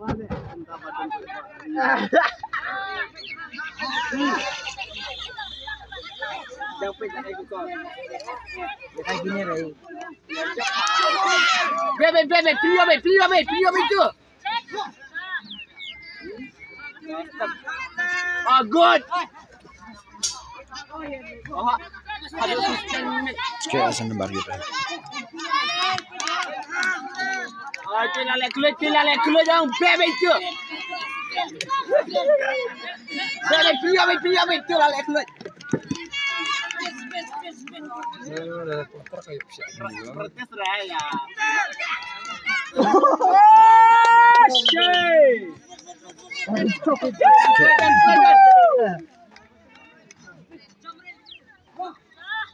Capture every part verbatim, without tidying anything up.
Bebe, bebe, pilih, bebe, pilih, bebe, pilih, bebe, tu. Oh, good. Sikit asal nembar kita. Oh, tu lah, lek kulit, tu lah, lek kulit, dong. Bebe, tu. Bebe, pilih, bebe, pilih, bebe, tu lah, lek kulit.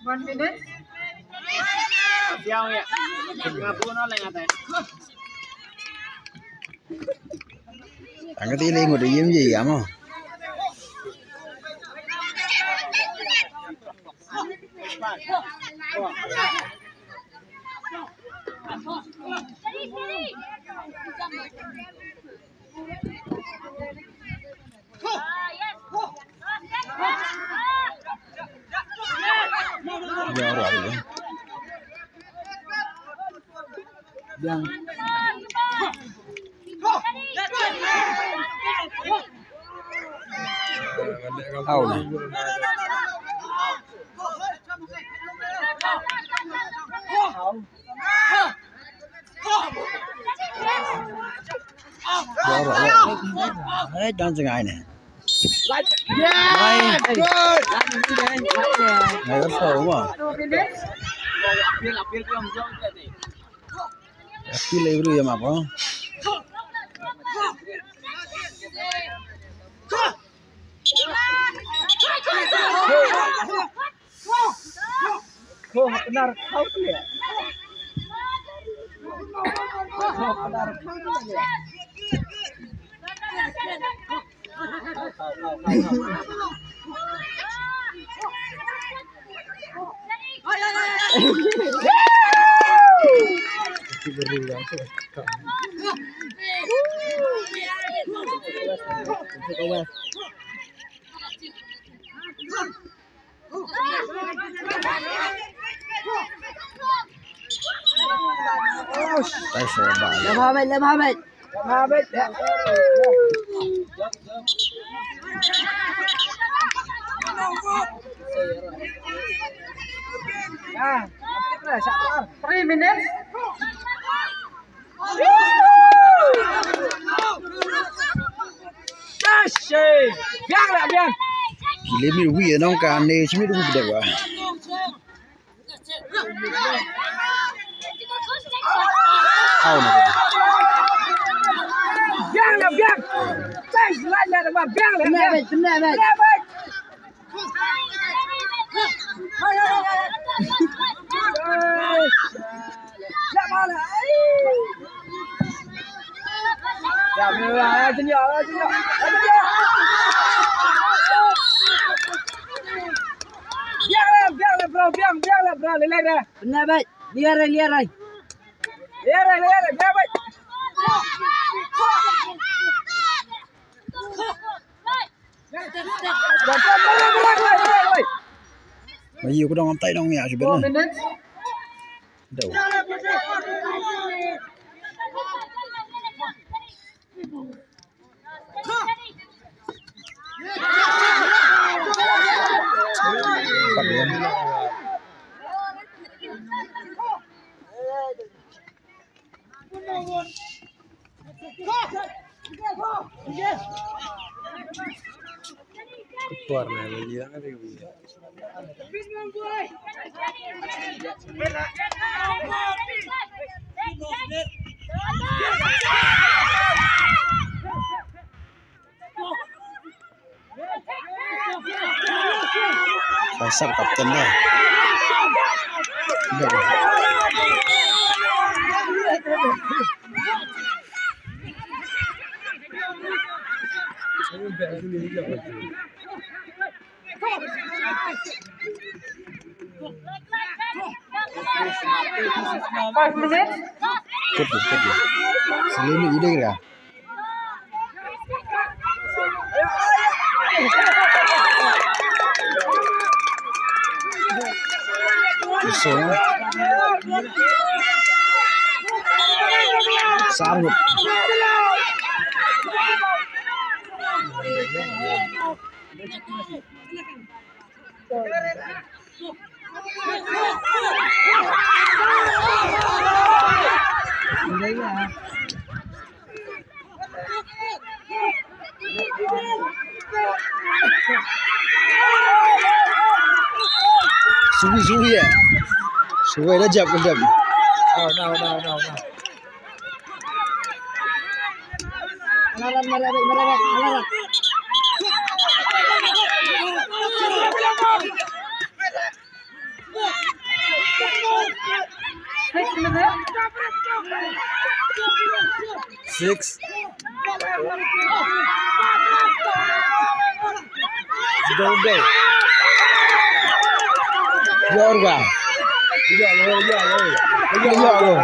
One minute. Ang kati le ngut ïem ïa mo. Biang. Au na. Biang, biang. Eh, dang jngai ne. Nice. Good. Nice. Appeal, appeal, appeal. Appeal, appeal, ya, apa? Nice, Mohammed, Mohammed. Three minutes. Biang lah, biang. Ki limit wi nong ka ne, simi du bidek wa. Au na. Biang lah, biang. Thanks, line lah, biang lah, biang. Kena, biang. Kena, biang. Biang le, biang le, bro, biang, biang le, bro, le, le, le. Biang le, biang le, biang le. Biang le, biang le, biang le. Ma ïa ku dang am tai dang ïa shu ben. Dau. Pat ïa. Keluar na lagi dah. Faisal kapten dah. Dah. Five minutes. Kut, kut, kut. Selain ini dia kira. Sanggup. Suwi, suwi, ya. Suwi, dah jap, dah jap. Oh, no, no, no, no. Six. Go, go. Yorga. Yorga. Yorga. Yorga.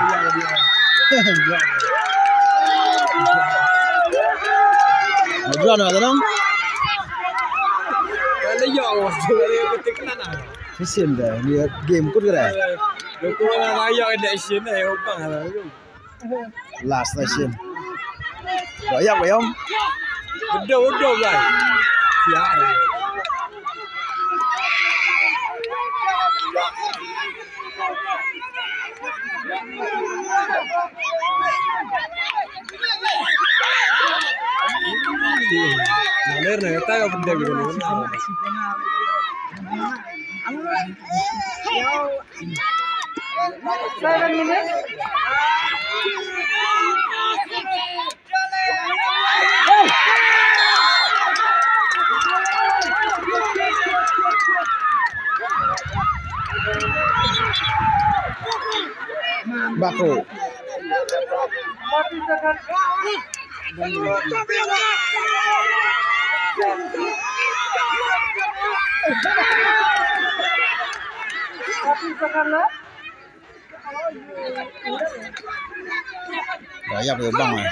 Shisien da, ni game kut kra. Last session. Wa yap, wa yam. Bedo, bedo, lai. Ya. Naler na kata ka benda gitu. Seven minutes. Bako. Dah, ya, boleh bang, eh.